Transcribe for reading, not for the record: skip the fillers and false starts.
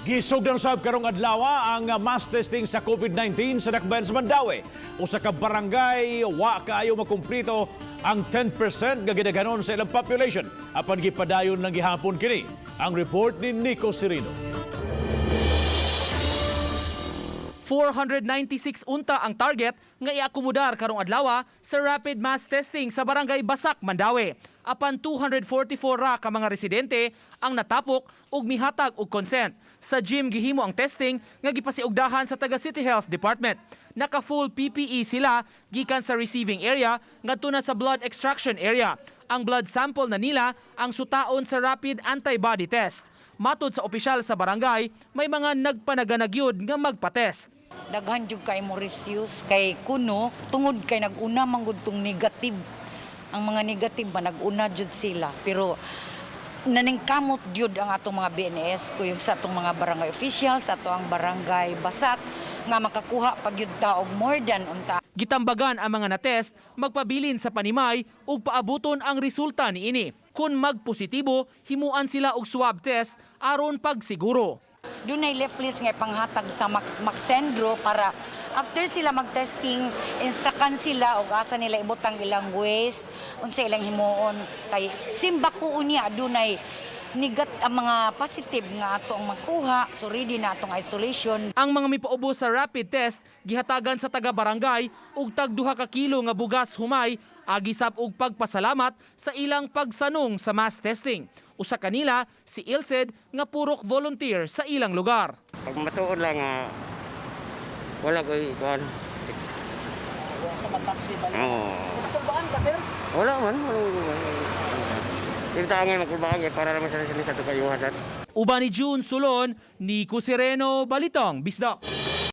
Gisugdan sab karong adlaw ang mass testing sa COVID-19 sa dakbayan sa Mandaue. Usa ka barangay wa kaayo makumplito ang 10% nga gidaghanon sa ilang population, apan gipadayon lang gihapon kini. Ang report ni Nico Serino. 496 unta ang target nga iakomodar karong adlaw sa rapid mass testing sa Barangay Basak, Mandaue. Apan 244 ra ka mga residente ang natapok ug mihatag og consent. Sa gym gihimo ang testing nga gipasiugdahan sa taga City Health Department. Naka full PPE sila gikan sa receiving area ngadto na sa blood extraction area. Ang blood sample na nila ang sutaon sa rapid antibody test. Matod sa opisyal sa barangay, may mga nagpanagana gyud nga magpa-test. Daghan jud kay mo refuse kay kuno tungod kay nag-una man gud tong negative. Ang mga negative ba, nag-una jud sila, pero naningkamot jud ang atong mga BNS kuyog sa atong mga barangay officials, ato ang Barangay Basak, nga makakuha pag jud ta og more than unta. Gitambagan ang mga natest magpabilin sa panimay ug paabuton ang resulta niini. Kung magpositibo, himuan sila og swab test aron pagsiguro. Dunay leaflets nga ipanghatag sa Maxendro para after sila mag-testing, instructan sila og asa nila ibutang ilang waste, unsa ilang himuon, kay simbako unya dunay ang mga positive nga ato ang makuha, so ready na atong isolation. Ang mga mipaubos sa rapid test gihatagan sa taga barangay og tag 2 ka kilo nga bugas humay agi sab og pagpasalamat sa ilang pagsanong sa mass testing. Usa kanila si Ilsed nga purok volunteer sa ilang lugar. Pag matuod lang nga wala ko'y kuan. Oo. Ka, sir? Wala man, wala man. Yung tao ngayon magkulbaan eh, para naman sa sa ito kayuhan. Uban ni June Sulon, Nico Sereno, Balitang Bisdak.